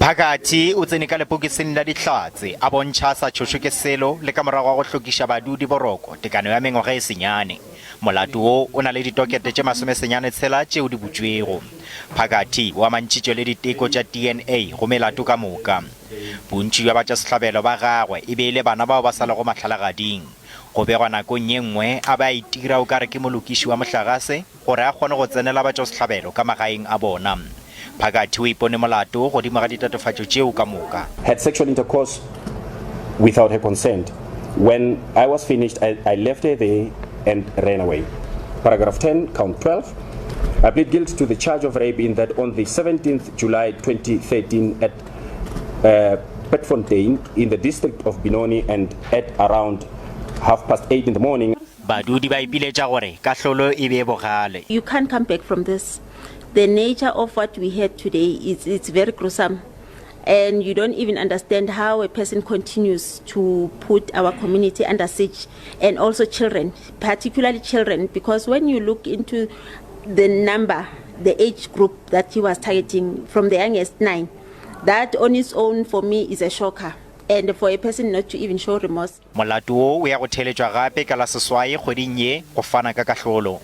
Phakathi o tsene ka lepokising la Dihlatse a bontšha a sa tšhošwe ke selo le ka morago ga go hlokiša badudi boroko tekano ya mengwaga e senyane. Molato wo o na le ditokete tše masomesenyane tshela tšeo di butšwego. Phakathi o amantšhitšwe le diteko tša DNA go melato ka moka. Bontši bja batšwasehlabelo ba gagwe e be e le bana bao ba sa lego mahlalagading. Go begwa nakong ye nngwe a be a itira o ka re ke molokiši wa mohlagase gore a kgone go tsenela batšwasehlabelo ka magaeng a bona. Phakathi o ipone molato godimo ga ditatofatšo tšeo ka moka. Had sexual intercourse without her consent. When I was finished, I, I left her there and ran away. Paragraph 10, count 12. I plead guilty to the charge of rape in that on the 17th July 2013 at uh, Petfontein in the district of Benoni and at around 8:30 in the morning. Badudi ba ipiletša gore kahlolo e be bogale. You can't come back from this. The nature of what we had today is it's very gruesome. And you don't even understand how a person continues to put our community under siege and also children, particularly children, because when you look into the number, the age group that he was targeting from the youngest 9, that on its own for me is a shocker. And for a person not to even show remorse. Molato wo o ya go theeletšwa gape ka la seswai kgweding ye go fana ka kahlolo.